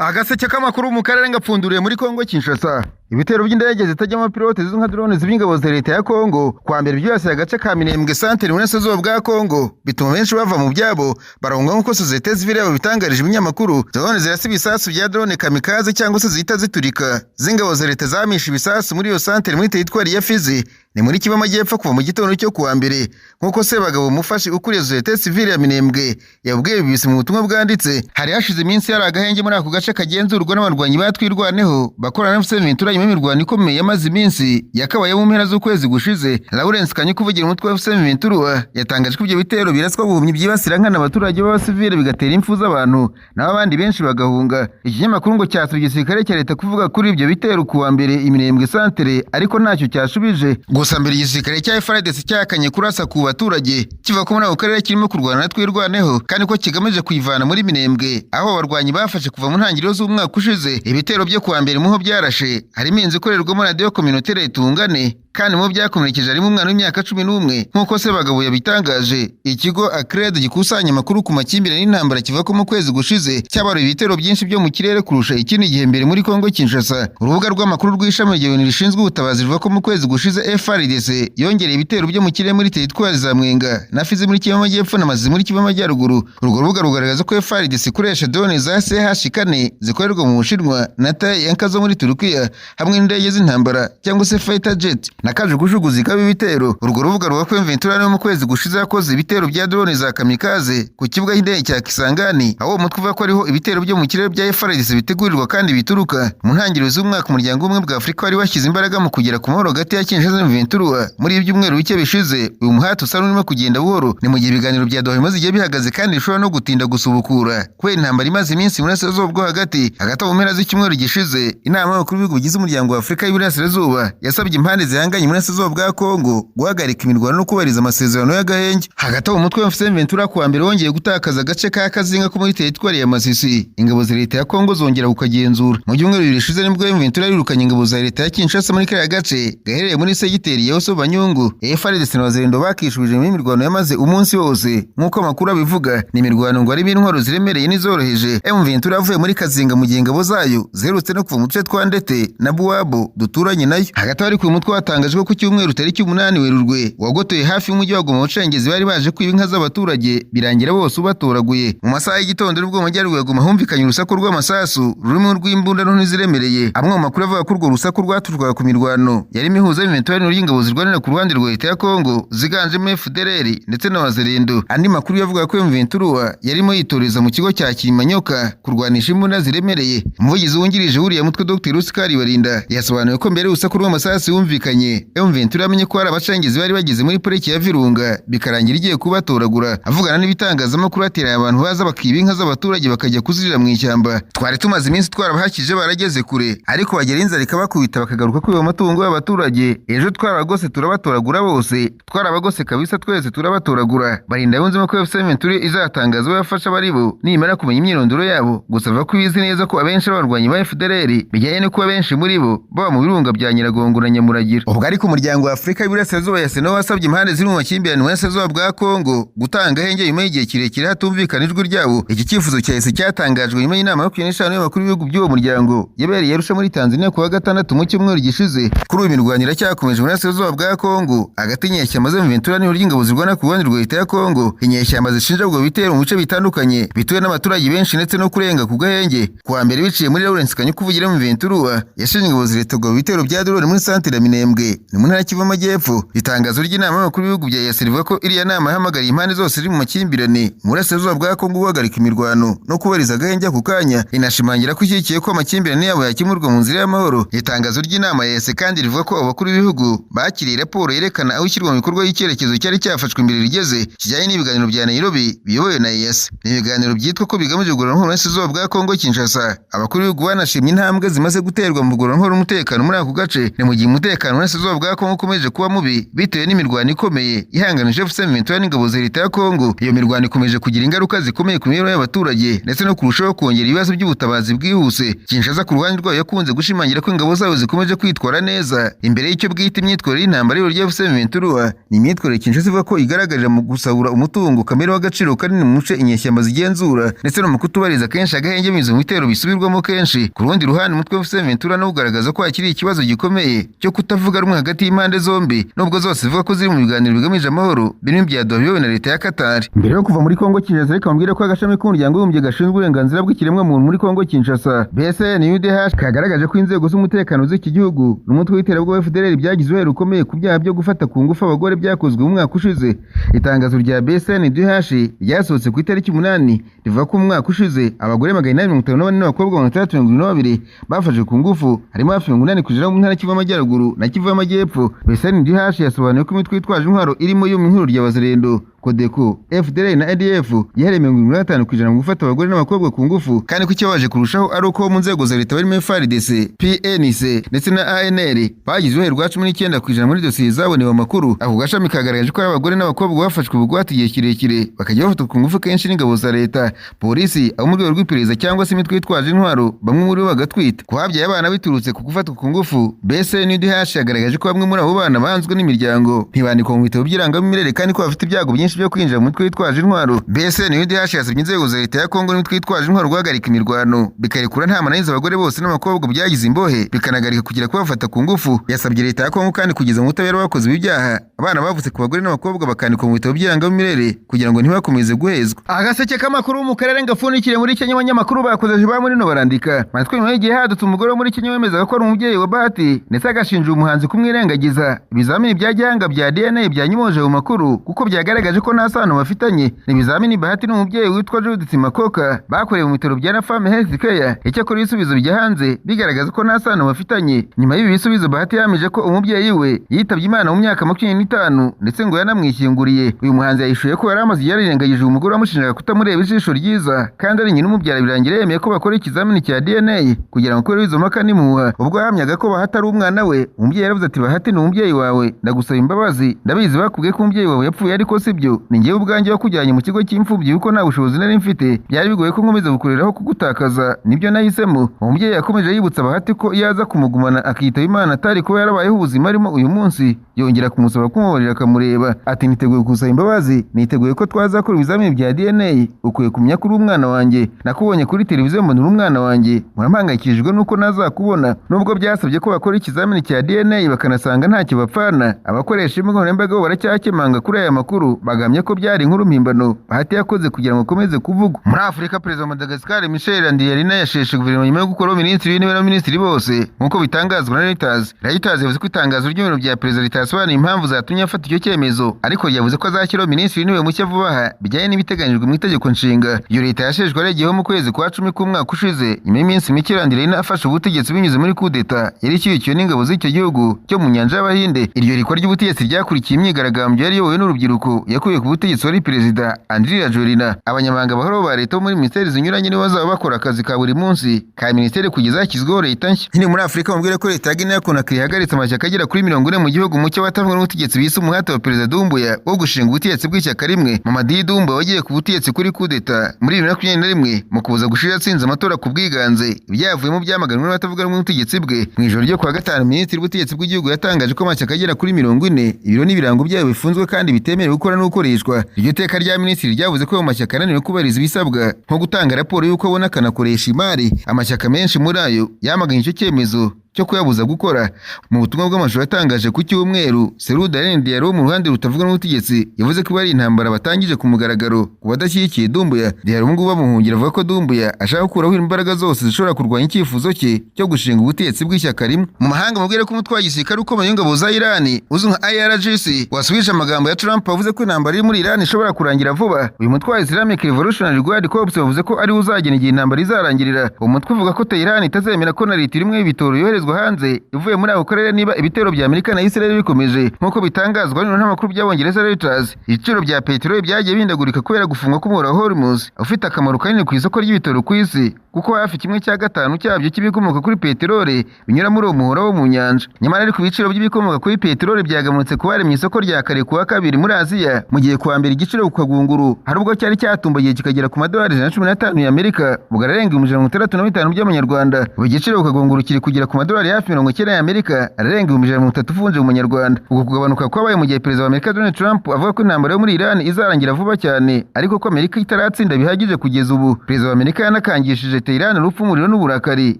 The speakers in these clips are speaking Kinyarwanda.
Agaseke k'amakuru mu karere ngapfunduriye muri Kongo Kinshasa. Ibitero by'indege zitajyamo pilote zizwi nka drone z'ingabo za leta ya Kongo kwa mbere byibasiye agace ka Minembwe santere mu burasirazuba bwa Kongo, bituma benshi bava mu byabo barahunga, nk'uko sosiyete sivile yabo bitangarije ibinyamakuru. Drone zirasa ibisasu bya drone kamikaze cyangwa se zihita ziturika z'ingabo za leta zamishe ibisasu muri iyo santere muri teritwari ya Fizi, ni muri Kivu Amajyepfo, kuva mu gitondo cyo kuwa mbere, nk'uko Sebagabo Mufashi ukuriye sosiyete sivile ya Minembwe yabwiye BBC mu butumwa bwanditse. Hari hashize iminsi hari agahenge muri ako gace kagenzurwa n'abarwanyi ba Twirwaneho bakorana na FC Ventura, nyuma y'imirwano ikomeye yamaze iminsi yakabaye mu mpera z'ukwezi gushize. Lawrence Kanyuka uvugira umutwe wa FC Ventura yatangaje ko ibyo bitero biraswa buhumyi byibasira nkana abaturage b'abasivile, bigatera impfu z'abantu, naho abandi benshi bagahunga. Ikinyamakuru ngo cyasabye igisirikare cya leta kuvuga kuri ibyo bitero kuwa mbere i Minembwe santere, ariko ntacyo cyashubije. Gusa mbere igisirikare cya FARDC cyahakanye kurasa ku baturage, kivuga ko muri ako karere kirimo kurwana na Twirwaneho kandi ko kigamije kuyivana muri Minembwe aho abarwanyi bafashe kuva mu ntangiriro z'umwaka ushize. Ibitero byo kuwa mbere muho byarashe harimo inzu ikorerwamo radiyo communautaire Tungane, kandi mu byakomerekeje harimo umwana w'imyaka 11, nk'uko Sebagabo yabitangaje. Ikigo ACRED gikusanya amakuru ku makimbirane n'intambara kivuga ko mu kwezi gushize cyabaruye ibitero byinshi byo mu kirere kurusha ikindi gihe mbere muri Kongo Kinshasa. Urubuga rw'amakuru rw'ishami rya ONU rishinzwe ubutabazi ruvuga ko mu kwezi gushize FARDC yongereye ibitero byo mu kirere muri teritwari za Mwenga na Fizi muri Kivu Amajyepfo na Masisi muri Kivu Amajyaruguru. Urwo rubuga rugaragaza ko FARDC ikoresha drone za CH-4 zikorerwa mu Bushinwa na Tayanka zo muri Turukiya, hamwe n'indege z'intambara cyangwa se fighter jet na kajugujugu zikaba ibitero. Urwo rubuga ruvuga ko M23 no mu kwezi gushize yakoze ibitero bya drone za kamikaze ku kibuga cy'indege cya Kisangani, aho uwo mutwe uvuga ko ariho ibitero byo mu kirere bya FARDC bitegurirwa kandi bituruka. Mu ntangiriro z'umwaka, umuryango w'ubumwe bwa Afurika wari washyize imbaraga mu kugera ku mahoro hagati ya Kinshasa na M23. Muri ibi byumweru bike bishize, uyu muhati usa n'urimo kugenda buhoro. Ni mu gihe ibiganiro bya Doha bimaze igihe bihagaze kandi bishobora no gutinda gusubukura kubera intambara imaze iminsi mu burasirazuba bwo hagati. Hagati aho, mu mpera z'icyumweru gishize, inama y'abakuru b'ibihugu bigize umuryango wa Afurika y'Iburasirazuba yasabye impande zihanganye mu burasirazuba bwa Kongo guhagarika imirwano no kubahiriza amasezerano y'agahenge. Hagati aho, umutwe wa FC Ventura kuwa mbere wongeye gutakaza agace ka Kazinga ko muri teritwari ya Masisi, ingabo za leta ya Kongo zongera kukagenzura. Mu byumweru 2 bishize nibwo M23 yirukanye ingabo za leta ya Kinshasa muri kariya gace gaherereye muri segiteri ya Oso Banyungu. FARDC na Wazalendo bakishubije mu mirwano yamaze umunsi wose, nk'uko amakuru abivuga. Ni imirwano ngo harimo intwaro ziremereye n'izoroheje. M23 avuye muri Kazinga mu gihe ingabo zayo ziherutse no kuva mu duce twa Ndete na Buwabo duturanye nayo. Hagati aho ariko, uyu mutwe watangaje ko ku cyumweru tariki 8 Werurwe wagotoye hafi y'umujyi wa Goma abacengezi bari baje kwiba inka z'abaturage, birangira bose ubatoraguye. Mu masaha y'igitondo nibwo mu majyaruguru ya Goma humvikanye urusaku rw'amasasu rurimo rw'imbunda nto n'iziremereye. Amwe mu makuru avuga ko urwo rusaku rwaturukaga ku mirwano yarimo ihuza M23 y'ingabo zirwanira ku ruhande rwa leta ya Kongo ziganjemo FDLR ndetse na Wazalendo. Andi makuru yavuga ko M23 yarimo yitoreza mu kigo cya Kimanyoka kurwanisha imbunda ziremereye. Umuvugizi wungirije wuriya mutwe, Dr Oscar Barinda, yasobanuye ko mbere y'urusaku rw'amasasu yumvikanye, M23 yamenye ko hari abacengezi bari bageze muri pariki ya Virunga, bikarangira igiye kubatoragura. Avugana n'ibitangazamakuru ateraye abantu baza bakiba inka z'abaturage bakajya kuzirira mu ishyamba. "Twari tumaze iminsi twarabahakije barageze kure, ariko bagera inzara ikabakubita bakagaruka kwiba amatungo y'abaturage. Ejo twarabagose turabatoragura bose, twarabagose kabisa, twese turabatoragura." Barinda yunzemo ko FC M23 izatangaza abo yafasha bari bo nimara kumenya imyirondoro yabo. Gusa avuga ko ibizi neza ko abenshi ari abarwanyi ba FDLR, bijyanye no kuba benshi muri bo baba mu birunga bya Nyiragongo na Nyamuragira. Ubwo ariko umuryango wa Afurika y'Iburasirazuba ya Sena wasabye impande ziri mu makimbirane mu burasirazuba bwa Kongo gutanga agahenge nyuma y'igihe kirekire hatumvikana ijwi ryabo. Iki cyifuzo cyahise cyatangajwe nyuma y'inama 25 y'abakuru b'ibihugu by'uwo muryango yabereye Arusha muri Tanzania kuwa gatandatu mu cyumweru gishize. Kuri ubu imirwano iracyakomeje mu burasirazuba bwa Kongo hagati y'inyeshyamba zo mu Ventura n'ihuriro ry'ingabo zirwana ku ruhande rwa leta ya Kongo. Inyeshyamba zishinja ubwo bitero mu bice bitandukanye bituwe n'abaturage benshi ndetse no kurenga ku gahenge. Kuwa mbere, biciye muri Lawrence Kanyuka uvugira mu Ventura, yashinje ingabo za leta ubwo bitero bya drone muri santere ya Minembwe, ni mu ntara ya Kivu Amajyepfo. Itangazo ry'inama y'abakuru b'ibihugu bya EAC rivuga ko iriya nama yahamagariye impande zose ziri mu makimbirane mu burasirazuba bwa Kongo guhagarika imirwano no kubahiriza agahenge ako kanya, inashimangira ko ishyigikiye ko amakimbirane yabo yakemurwa mu nzira y'amahoro. Itangazo ry'inama ya EAC kandi rivuga ko abo bakuru b'ibihugu bakiriye raporo yerekana aho ishyirwa mu bikorwa y'icyerekezo cyari cyafashwe imbere rigeze, kijyanye n'ibiganiro bya Nairobi biyobowe na EAC. Ni ibiganiro byitwa ko bigamije kugarura amahoro mu burasirazuba bwa Kongo Kinshasa. Abakuru b'ibihugu banashimye intambwe zimaze guterwa mu kugarura amahoro n'umutekano muri ako gace. Ni mu gihe umutekano mu burasirazuba burasirazuba bwa Kongo ukomeje kuba mubi bitewe n'imirwano ikomeye ihanganije AFC M23 n'ingabo za leta ya Kongo. Iyo mirwano ikomeje kugira ingaruka zikomeye ku mibereho y'abaturage ndetse no kurushaho kongera ibibazo by'ubutabazi bwihuse. Kinshasa ku ruhande rwayo yakunze gushimangira ko ingabo zayo zikomeje kwitwara neza imbere y'icyo bwita imyitwarire y'intambara y'uburyo AFC M23. Ni imyitwarire Kinshasa ivuga ko igaragarira mu gusahura umutungo kamere w'agaciro kanini mu muce inyeshyamba zigenzura ndetse no mu kutubariza kenshi agahenge binyuze mu bitero bisubirwamo kenshi. Ku rundi ruhande, umutwe wa AFC M23 nawo ugaragaza ko hakiri ikibazo gikomeye cyo kutavuga rumwe hagati y'impande zombi, nubwo zose zivuga ko ziri mu biganiro bigamije amahoro birimo ibya Doha biyobowe na leta ya Qatar. Mbere yo kuva muri Kongo Kinshasa, reka mbabwire ko agashami k'umuryango w'abibumbye gashinzwe uburenganzira bw'ikiremwamuntu muri Kongo Kinshasa, BCNUDH, kagaragaje ko inzego z'umutekano z'iki gihugu n'umutwe w'iterabwoba FDLR byagize uruhare rukomeye ku byaha byo gufata ku ngufu abagore byakozwe mu mwaka ushize. Itangazo rya BCNUDH ryasohotse ku itariki 8 rivuga ko mu mwaka ushize abagore 854 n'abakobwa 672 bafashwe ku ngufu, harimo hafi 80% mu ntara Kivu y'Amajyaruguru na Kivu y'Amajyepfo. BCNUDH yasobanuye ko imitwe yitwaje intwaro irimo yo mu ihuriro rya Wazalendo, Codeco, FDLR na ADF yahereye 75% mu gufata abagore n'abakobwa ku ngufu, kandi ko ikibabaje kurushaho ari uko mu nzego za leta barimo FARDC, PNC ndetse na ANR bagize uruhare rwa 19% muri dosiye zabonewe amakuru. Ako gashami kagaragaje ko ari abagore n'abakobwa bafashwe bugwate igihe kirekire, bakajya bafatwa ku ngufu kenshi n'ingabo za leta, polisi, abo mu rwego rw'iperereza cyangwa se imitwe yitwaje intwaro, bamwe muri bo bagatwita. Ku babyaye abana biturutse ku gufatwa ku ngufu, BCNUDH yagaragaje ko bamwe muri abo bana banzwe n'imiryango, ntibandikwa mu bitabo by'irangamimerere, kandi ko bafite ibyago byinshi byo kwinjira mu mutwe witwaje intwaro. BCNUDH yasabye inzego za leta ya Kongo n'imitwe yitwaje intwaro guhagarika imirwano, bikarekura nta mananiza abagore bose n'abakobwa byagize imbohe, bikanagarika kugira kubafata ku ngufu. Yasabye leta ya Kongo kandi kugeza mu butabera bakoze ibi byaha, abana bavutse ku bagore n'abakobwa bakandikwa mu bitabo by'irangamimerere kugira ngo ntibakomeze guhezwa. Agaseke k'amakuru mu karere ngapfundikire muri Kenya, abanyamakuru bakoze ba muri no barandika matwi nyuma y'igihe hadutse umugore wo muri Kenya wemezaga ko ari umubyeyi wa Bahati, ndetse agashinja umuhanzi kumwirengagiza. Ibizamini bya gihanga bya DNA byanyomoje mu makuru kuko byagaragaje ko nta sano bafitanye. Ni ibizamini Bahati n'umubyeyi witwa Judith Makoka bakorewe mu bitaro bya Nafame Health Care. Icyakora ibisubizo bijya hanze bigaragaza ko nta sano bafitanye. Nyuma y'ibi bisubizo, Bahati yahamije ko umubyeyi we yitabye Imana mu myaka 25, ndetse ngo yanamwishyinguriye. Uyu muhanzi yahishuye ko yari amaze igihe yarirengagije umugore wamushinjaga kutamureba ijisho ryiza kandi ari nyina umubyara, birangira yemeye ko bakora ikizamini cya DNA kugira ngo akureho izo mpaka n'impuha. Ubwo yahamyaga ko Bahati ari umwana we, umubyeyi yaravuze ati: "Bahati ni umubyeyi wawe, ndagusaba imbabazi. Ndabizi bakubwiye ko umubyeyi wawe yapfuye, ariko sibyo. Ni njyewe ubwanjye wakujyanye mu kigo cy'imfubyi kuko nta bushobozi nari mfite. Byari bigoye ko nkomeza kukureraho, kugutakaza nibyo nahisemo." Umubyeyi yakomeje yibutsa Bahati ko iyo aza kumugumana akitaba Imana atari kuba yarabayeho ubuzima arimo uyu munsi, yongera kumusaba kumubabarira akamureba. Ati: "Niteguye gusaba imbabazi, niteguye ko twazakora ibizamini bya DNA. Ukwiye kumenya ko uri umwana wanjye. Nakubonye kuri televiziyo mbona uri umwana wanjye, murampangayikishijwe nuko nazakubona." Nubwo byasabye ko bakora ikizamini cya DNA bakanasanga ntacyo bapfana, abakoresha imbuga nkoranyambaga bo baracyakemanga kuri aya makuru, bagamye ko byari inkuru mpimbano Bahati yakoze kugira ngo akomeze kuvugwa. Muri Afurika, Perezida wa Madagascar Michel Randrianirina yasheshe guverinoma nyuma yo gukuraho minisitiri w'intebe n'abaminisitiri bose, nk'uko bitangazwa na Reuters. Reuters yavuze ko itangazo ry'ibiro bya perezida ritasobanuye impamvu zatumye afata icyo cyemezo, ariko ryavuze ko azashyiraho minisitiri w'intebe mushya vuba aha bijyanye n'ibiteganyijwe mu itegeko nshinga. Iyo leta yasheshwe yaregeyeho mu kwezi kwa 10 k'umwaka ushize, nyuma y'iminsi mike Randrianirina afashe ubutegetsi binyuze muri kudeta yari ishyigikiwe n'ingabo z'icyo gihugu cyo mu nyanja y'Abahinde. Iryo rikwa ry'ubutegetsi ryakurikiye imyigaragambyo yari iyobowe n'urubyiruko yakuye ku butegetsi wari perezida Andry Rajoelina. Abanyamabanga bahoraho ba leta bo muri minisiteri zinyuranye nibo bazaba bakora akazi ka buri munsi ka minisiteri kugeza hashyizweho leta nshya. Nyine muri Afurika, mubwire ko leta ya Guinea Conakry ihagaritse amashyaka agera kuri 40 mu gihugu mucyo watavuga n'ubutegetsi bise umuhate wa perezida Doumbouya wo gushinga ubutegetsi bw'ishyaka rimwe. Mamadi Doumbouya wagiye ku butegetsi kuri kudeta muri 2021 mu kuza gushira yatsinze amatora ku bwiganze, ibyavuyemo byamaganwe n'abatavuga rumwe n'ubutegetsi bwe. Mu ijoro ryo kuwa gatanu, minisitiri w'ubutegetsi bw'igihugu yatangaje ko amashyaka agera kuri 40, ibiro n'ibirango byayo bifunzwe kandi bitemerewe gukora no gukoreshwa. Iryo teka rya minisitiri ryavuze ko ayo mashyaka ananiwe kubahiriza ibisabwa nko gutanga raporo y'uko abona akanakoresha imari. Amashyaka menshi muri ayo yamaganye icyo cyemezo cyo kuyabuza gukora. Mu butumwa bw'amashusho yatangaje ku cyumweru, Cellou Dalein Diallo wo mu ruhande rutavuga n'ubutegetsi yavuze ko ari intambara batangije ku mugaragaro ku badashyigikiye Doumbouya. Diallo ubu ngubu bamuhungira avuga ko Doumbouya ashaka gukuraho imbaraga zose zishobora kurwanya icyifuzo cye cyo gushinga ubutegetsi bw'ishyaka rimwe. Mu mahanga, mubwire ko umutwe wa gisirikare ukomeye w'ingabo za Iran uzwi nka IRGC wasubije amagambo ya Trump wavuze ko intambara iri muri Iran ishobora kurangira vuba. Uyu mutwe wa Islamic Revolutionary Guard Corps wavuze ko ari uzagena igihe intambara izarangirira. Uwo mutwe uvuga ko Tehran itazemera ko na litiro imwe y'ibitoro yoherezwa yoherezwa hanze ivuye muri ako karere niba ibitero bya Amerika na Israel bikomeje, nk'uko bitangazwa n'ibinyamakuru by'Abongereza Reuters. Ibiciro bya peteroli byagiye bihindagurika kubera gufungwa k'umuhora wa Hormuz, ufite akamaro kanini ku isoko ry'ibitoro ku isi, kuko hafi 1/5 cyabyo cy'ibikomoka kuri peteroli binyura muri uwo muhora wo mu nyanja. Nyamara ariko ibiciro by'ibikomoka kuri peteroli byagabanutse ku bari mu isoko rya kare kuwa kabiri muri Aziya, mu gihe kuwa mbere igiciro ku kagunguru hari ubwo cyari cyatumbagiye kikagera ku madolari 115 y'Amerika, ubwo ararenga 165 by'amanyarwanda. Ubu igiciro ku kagunguru kiri kugera ku madolari hafi 90 y'Amerika, ararenga 130 uvunje mu manyarwanda. Ubwo kugabanuka kwabaye mu gihe perezida wa Amerika Donald Trump avuga ko intambara yo muri Iran izarangira vuba cyane, ariko ko Amerika itaratsinda bihagije kugeza ubu. Perezida wa Amerika yanakangishije Tehran urupfu, umuriro n'uburakari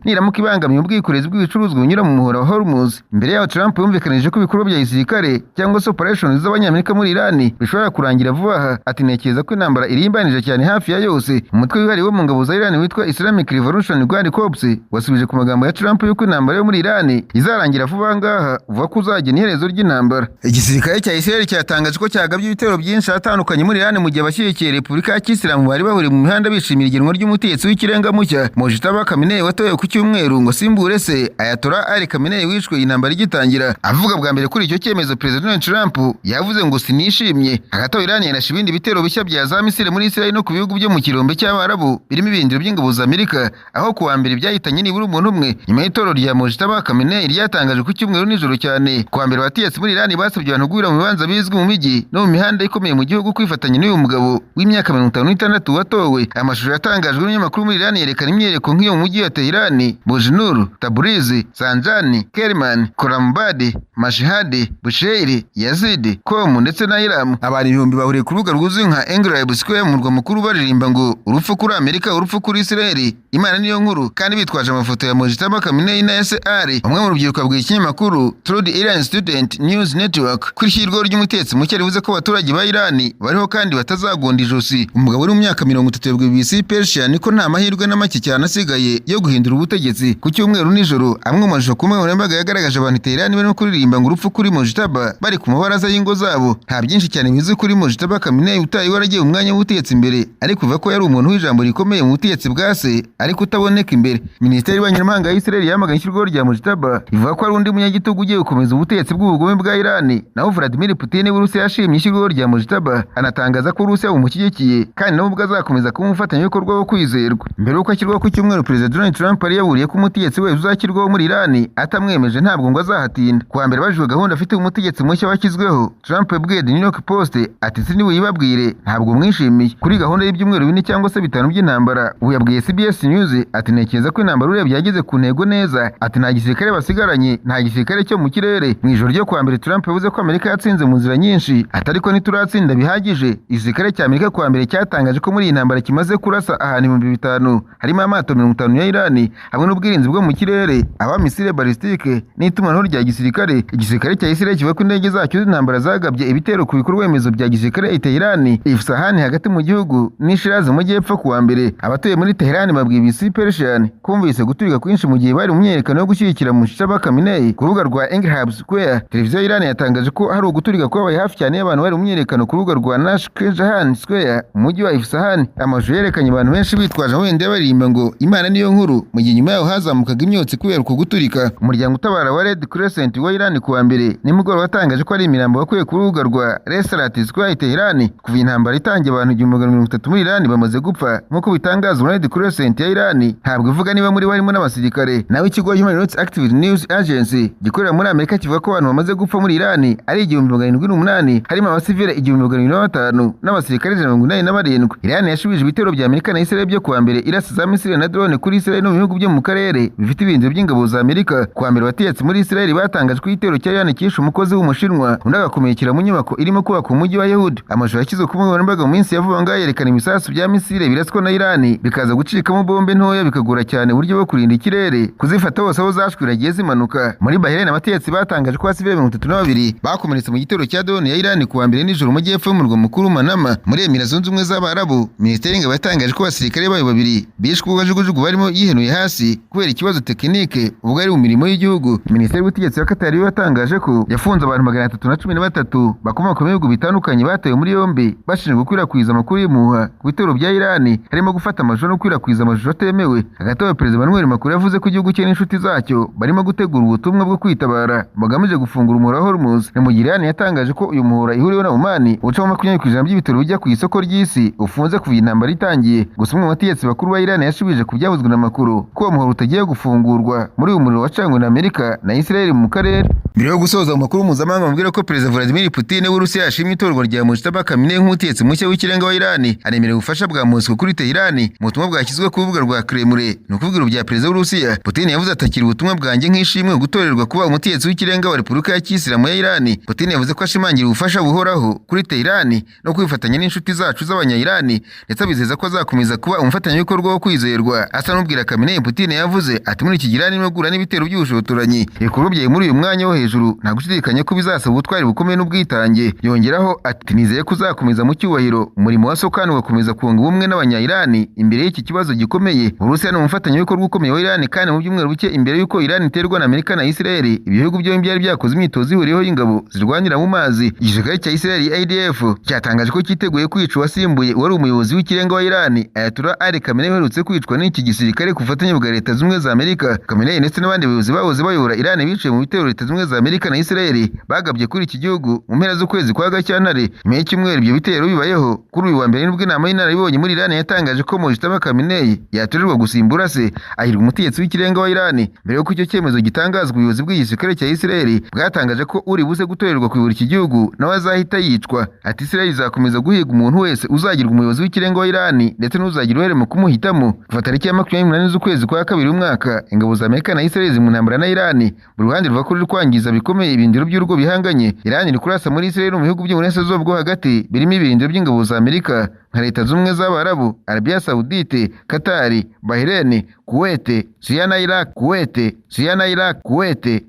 niramuka ibangamiye ubwikorezi bw'ibicuruzwa bunyura mu muhora wa Hormuz. Imbere yaho Trump yumvikanije ko ibikorwa bya gisirikare cyangwa se operations z'abanyamerika muri Iran bishobora kurangira vuba aha. Ati ntekereza ko intambara irimbanije cyane hafi ya yose. Umutwe wihariye wo mu ngabo za Iran witwa Islamic Revolution Guard Corps wasubije ku magambo ya Trump yuko intambara yo muri Iran izarangira vuba ngaha, uvuga ko uzagena iherezo ry'intambara. Igisirikare cya Israel cyatangaje ko cyagabye ibitero byinshi ahatandukanye muri Iran, mu gihe abashyigikiye Repubulika ya Kisilamu bari bahuriye mu mihanda bishimira igenwa ry'umutegetsi w'ikirenga mushya Mojtaba Khamenei, watowe ku cyumweru ngo asimbure se Ayatollah Ali Khamenei wishwe intambara igitangira. Avuga bwa mbere kuri icyo cyemezo, Perezida Donald Trump yavuze ngo sinishimye. Hagati aho Iran yanashe ibindi bitero bishya bya za misile muri Israel no ku bihugu byo mu kirombe cy'Abarabu birimo ibirindiro by'ingabo za Amerika, aho kuwa mbere byahitanye nibura umuntu umwe nyuma y'itorero rya Mojtaba Khamenei ryatangaje ku cyumweru nijoro cyane. Kuwa mbere abategetsi muri Iran basabye abantu guhura mu bibanza bizwi mu mijyi no mu mihanda ikomeye mu gihugu kwifatanya n'uyu mugabo w'imyaka 56 watowe. Amashusho yatangajwe n'ibinyamakuru muri Iran yerekana imyereko nk'iyo mu mujyi wa Tehran, Bojnur, Tabriz, Zanjani, Kerman, Khorramabad, Mashhad, Bushehr, Yazid, Qom ndetse na Ilam. Abantu ibihumbi bahuriye ku rubuga rwuzwi nka Enghelab Square mu murwa mukuru baririmba ngo urupfu kuri Amerika, urupfu kuri Israel, Imana niyo nkuru, kandi bitwaje amafoto ya Mojtaba Khamenei na SR. Umwe mu rubyiruko abwiye ikinyamakuru Truth Iran Student News Network ko ishyirwaho ry'umutetsi mushya rivuze ko abaturage ba Iran bariho kandi batazagonda ijosi. Umugabo uri mu myaka 30 yabwiye BBC Persian ko nta mahirwe na make cyane asigaye yo guhindura ubutegetsi. Ku cyumweru nijoro, amwe mu mashusho ku mbuga nkoranyambaga yagaragaje abantu i Tehran barimo kuririmba ngo urupfu kuri Mojtaba bari ku mabaraza y'ingo zabo. Nta byinshi cyane bizwi kuri Mojtaba Khamenei utari waragiye mu mwanya w'ubutegetsi imbere, ariko uva ko yari umuntu w'ijambo rikomeye mu butegetsi bwa se, ariko utaboneka imbere. Minisiteri y'ububanyi n'amahanga ya Israel yamaganye ishyirwaho rya Mojtaba, ivuga ko ari undi munyagitugu ugiye gukomeza ubutegetsi bw'ubugome bwa Iran. Naho Vladimir Putin w'Uburusiya yashimye ishyirwaho rya Mojtaba, anatangaza ko Uburusiya bumushyigikiye kandi nawe ubwo azakomeza kuba umufatanyabikorwa wo kwizerwa. Mbere y'uko ashyirwaho ku cyumweru, Perezida Donald Trump yari yaburiye ko umutegetsi wese uzashyirwaho muri Iran atamwemeje ntabwo ngo azahatinda. Kuwa mbere abajijwe gahunda afite umutegetsi mushya washyizweho, Trump yabwiye The New York Post ati sinibuyibabwire, ntabwo mwishimiye kuri gahunda y'ibyumweru 4 cyangwa se 5 by'intambara. Ubu yabwiye CBS News ati ntekereza ko intambara urebye yageze ku ntego neza, ati nta gisirikare basigaranye, nta gisirikare cyo mu kirere. Mu ijoro ryo kuwa mbere Trump yavuze ko Amerika yatsinze mu nzira nyinshi, ati ariko ntituratsinda bihagije. Igisirikare cya Amerika kuwa mbere cyatangaje ko muri iyi ntambara kimaze kurasa ahantu 5000, harimo amato 50 ya Iran hamwe n'ubwirinzi bwo mu kirere, aba misile balistike n'itumanaho rya gisirikare. Igisirikare cya Israel kivuga ko indege zacyo z'intambara zagabye ibitero ku bikorwa remezo bya gisirikare i Tehran, Isfahan hagati mu gihugu n'i Shiraz mu majyepfo kuwa mbere. Abatuye muri Tehran babwiye BBC Persian kumvise guturika kwinshi mu gihe bari mu myiyerekano yo gushyigikira Mojtaba Khamenei ku rubuga rwa Enghelab Square. Televiziyo ya Iran yatangaje ko hari uguturika kwabaye hafi cyane y'abantu bari mu myiyerekano ku rubuga rwa Naqsh-e Jahan Square mu mujyi wa Isfahan. Amashusho yerekanye abantu benshi bitwaje amabendera baririmba ngo Imana niyo nkuru, mu gihe nyuma yaho hazamukaga imyotsi kubera uko guturika. Umuryango utabara wa Red Crescent wa Iran kuwa mbere nimugoroba watangaje ko ari imirambo wakuye ku rubuga rwa Resalat Square i Tehran. Kuva intambara itangiye, abantu 1130 muri Iran bamaze gupfa nk'uko bitangazwa na Red Crescent ya Iran. Ntabwo ivuga niba muri bo harimo n'abasirikare. Naho ikigo Human Rights Activist News Agency gikorera muri Amerika kivuga ko abantu bamaze gupfa muri Iran ari 1708, harimo abasivile 1705 n'abasirikare 187. Iran yashubije ibitero bya Amerika na Israel byo kuwa mbere irasa za misile na drone kuri Israel no mu bihugu byo mu karere bifite ibirindiro by'ingabo za Amerika. Kuwa mbere abategetsi muri Israel batangaje ko igitero cya Iran cyishe umukozi w'Umushinwa, undi agakomerekera mu nyubako irimo kubaka umujyi wa Yehud. Amashusho yashyizwe ku mbuga nkoranyambaga mu minsi ya vuba ngaha yerekana ibisasu bya misile biraswa na Iran bikaza gucikamo bombe ntoya, bikagora cyane uburyo bwo kurinda ikirere kuzifata hose aho zashwiragiye zimanuka. Muri Bahrain abategetsi batangaje ko abasivile 32 bakomeretse mu gitero cya drone ya Iran kuwa mbere nijoro mu majyepfo y'umurwa mukuru Manama. Muri Emira Zunze Ubumwe z'Abarabu, Minisiteri y'Ingabo yatangaje ko abasirikare bayo babiri bishwe ubwo kajugujugu barimo yihenuye hasi kubera ikibazo tekinike ubwo ari mu mirimo y'igihugu. Minisiteri y'Ubutegetsi ya Qatar yo yatangaje ko yafunze abantu 313 bakomoka mu bihugu bitandukanye batawe muri yombi bashinjwa gukwirakwiza amakuru y'impuha ku bitero bya Iran, harimo gufata amashusho no gukwirakwiza amashusho atemewe. Hagati aho Perezida Emmanuel Macron yavuze ko igihugu cye n'inshuti zacyo zacyo barimo gutegura ubutumwa bwo kwitabara bugamije gufungura umuhora wa Hormuz. Ni mu gihe Iran yatangaje ko uyu muhora ihuriweho na Oman ucamo 20% by'ibitoro bijya ku isoko ry'isi ufunze kuva iyi ntambara itangiye. Gusa umwe mu bategetsi bakuru ba Iran yashubije ku byavuzwe na Macron ko uwo muhora utagiye gufungurwa muri uyu muriro wacanywe na Amerika na Israel mu karere. Mbere yo gusoza amakuru mpuzamahanga, mubwira ko Perezida Vladimir Putin w'Uburusiya yashimye itorwa rya Mojtaba Khamenei nk'umutegetsi mushya w'ikirenga wa Iran, anemera ubufasha bwa Moscow kuri Tehran. Mu butumwa bwashyizwe ku rubuga rwa Kremlin, ni ukuvuga ibiro bya Perezida w'Uburusiya, Putin yavuze atakira ubutumwa bwanjye nk'ishimwe gutorerwa kuba umutegetsi w'ikirenga wa Repubulika ya Kisilamu ya Iran. Putin yavuze ko ashimangira ubufasha buhoraho kuri Tehran no kwifatanya n'inshuti zacu z'abanya-Iran, ndetse abizeza ko azakomeza kuba umufatanyabikorwa wo kwizerwa. Asa n'ubwira Khamenei, Putin yavuze ati: "Muri iki gihe Iran irimo guhura n'ibitero by'ubushotoranyi, ibikorwa byawe muri uyu mwanya wo hejuru nta gushidikanya ko bizasaba ubutwari bukomeye n'ubwitange." Yongeraho ati: "Nizeye ko uzakomeza mu cyubahiro umurimo wa so kandi ugakomeza kunga ubumwe n'abanya-Iran imbere y'iki kibazo gikomeye." Uburusiya ni umufatanyabikorwa ukomeye wa Iran, kandi mu byumweru bike imbere y'uko Iran iterwa na Amerika na Israel, ibyo bihugu byombi byari byakoze imyitozo ihuriyeho y'ingabo zirwanira mu mazi. Igisirikare cya Israel IDF cyatangaje ko cyiteguye kwica uwasimbuye wari umuyobozi w'ikirenga wa Iran, Ayatollah Ali Khamenei, uherutse kwicwa n'iki gisirikare ku bufatanye bwa Leta Zunze Ubumwe za Amerika. Khamenei ndetse n'abandi bayobozi bahoze bayobora Iran biciwe mu bitero Leta Zunze Ubumwe za Amerika na Israel bagabye kuri iki gihugu mu mpera z'ukwezi kwa Gashyantare. Nyuma y'icyumweru ibyo bitero bibayeho, kuri uyu wa mbere nibwo inama y'inararibonye muri Iran yatangaje ko Mojtaba Khamenei yatorerwa gusimbura se ahirwa umutegetsi w'ikirenga wa Iran. Mbere y'uko icyo cyemezo gitangazwa, ubuyobozi bw'igisirikare cya Israel bwatangaje ko uri buze gutorerwa kuyobora iki gihugu nawe azahita yicwa. Ati: "Israel izakomeza guhiga umuntu wese uzagirwa umuyobozi w'ikirenga wa Iran ndetse n'uzagira uruhare mu kumuhitamo." Kuva tariki ya 28 z'ukwezi kwa kabiri umwaka, ingabo za Amerika na Israel ziri mu ntambara na Iran. Buri ruhande ruvuga ko ruri kwangiza bikomeye ibirindiro by'urugo bihanganye. Iran iri kurasa muri Israel no mu bihugu by'uburasirazuba bwo hagati birimo ibirindiro by'ingabo za Amerika nka Leta Zunze Ubumwe z'Abarabu, Arabia Saudite, Qatar, Bahrain, Kuwait, Syria na Iraq, Kuwait, Syria na Iraq, Kuwait.